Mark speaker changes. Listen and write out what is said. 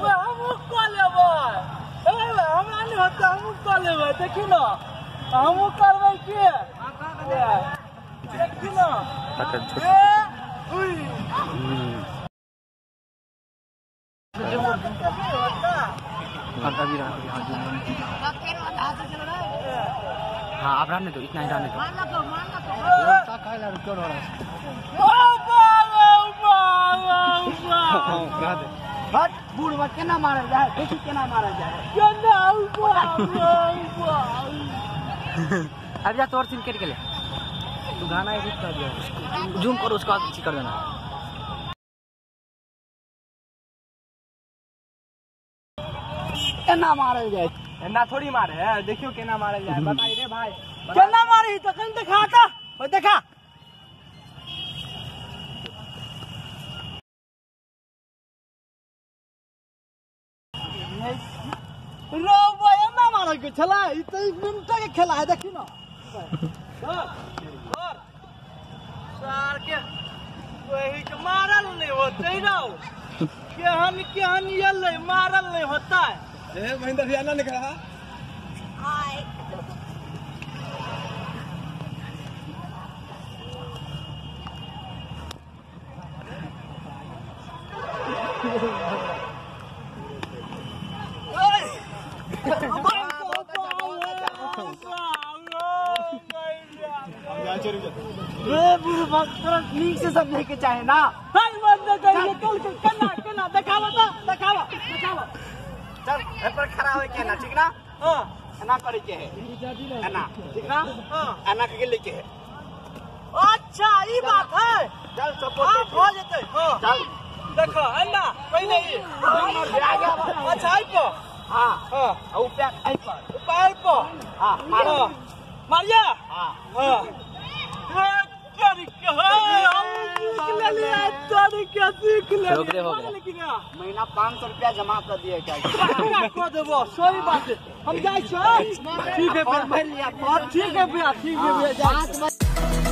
Speaker 1: हमहूँ कऽ लेबै, हमरा नहि होतै, हमहूँ कऽ लेबै। देखी ने हमहूँ करबै के, देखी ने।
Speaker 2: हाँ आप रहने दो, इतना ही रहने दो।
Speaker 3: बूढ़ केना मारल जाए, देखी केना मारल जाए।
Speaker 2: अब जा तोर सीन कट गेलै, तू गाना एडिट कर दिया, जूम करो उसको अच्छी कर देना।
Speaker 3: केना मारल जाए,
Speaker 1: एना थोड़ी मारे है, देखियो केना मारल जाए, बताई रे भाई केना मारी। तखन देखा त ओ देखा, रो भाई एना मारे के छला, ई त एक मिनट के खेला है। देखी ना सार के वही के मारल नहीं होते ना, केहन केहन ये मारल नहीं होता है।
Speaker 4: ए महेंद्र भैया ना निकला।
Speaker 5: हाय
Speaker 3: नीक से समझे के चाहे ना।
Speaker 1: केना देखावा देखावा देखावा,
Speaker 3: चल ए पर खड़ा होय के ना, ठीक ना?
Speaker 1: हां
Speaker 3: एना करे के है, एना, ठीक ना?
Speaker 1: हां
Speaker 3: एना के लेके है।
Speaker 1: अच्छा ई बात है,
Speaker 3: चल सपोर्ट
Speaker 1: हो जेतै। हां
Speaker 3: चल
Speaker 1: देखो एना पहिले ई अच्छा आई पर।
Speaker 3: हां
Speaker 1: हां
Speaker 3: आ ऊपर आई पर,
Speaker 1: ऊपर पर।
Speaker 3: हां मार
Speaker 1: मारिया।
Speaker 3: हां
Speaker 1: हां
Speaker 3: महीना 500 रुपया जमा कर दिए क्या
Speaker 1: कर देबो, सही बात है। हम जाइ छी, ठीक है भैया, ठीक है भैया, ठीक है भैया।